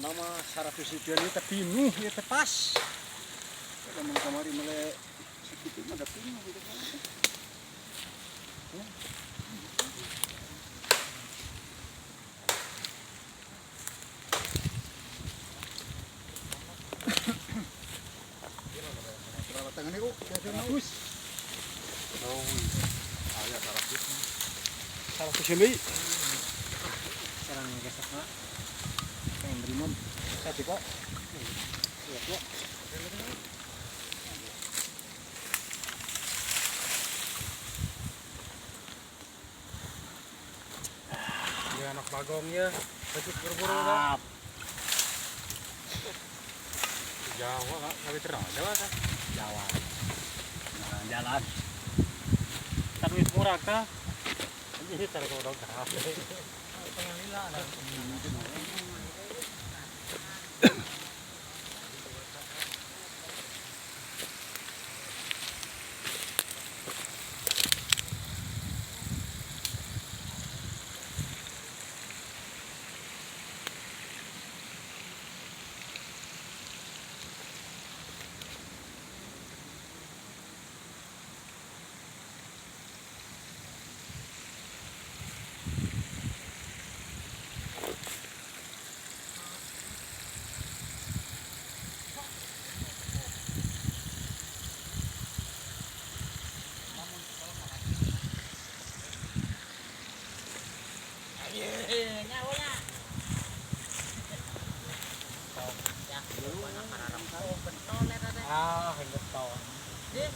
Nama 100 ribuan ieu teh pinuh ieu teh pas. Lamun kamari mele sakitu mah da pinuh gitu kan. Ya. Berapa tangan iku? 100. Oh, aya 100. 100 deui. Sarang gesek mah. Pengen beri satu kok. Iya kok. Ini anak bagongnya, lagi buru-buru kan. Jawa kak, tapi terang Jawa kan? Jawa. Nah, jalan. Kan duit murah kah? Ini cara kodok kah? Pengen lila lah. Ah, hendak tahu. Dik,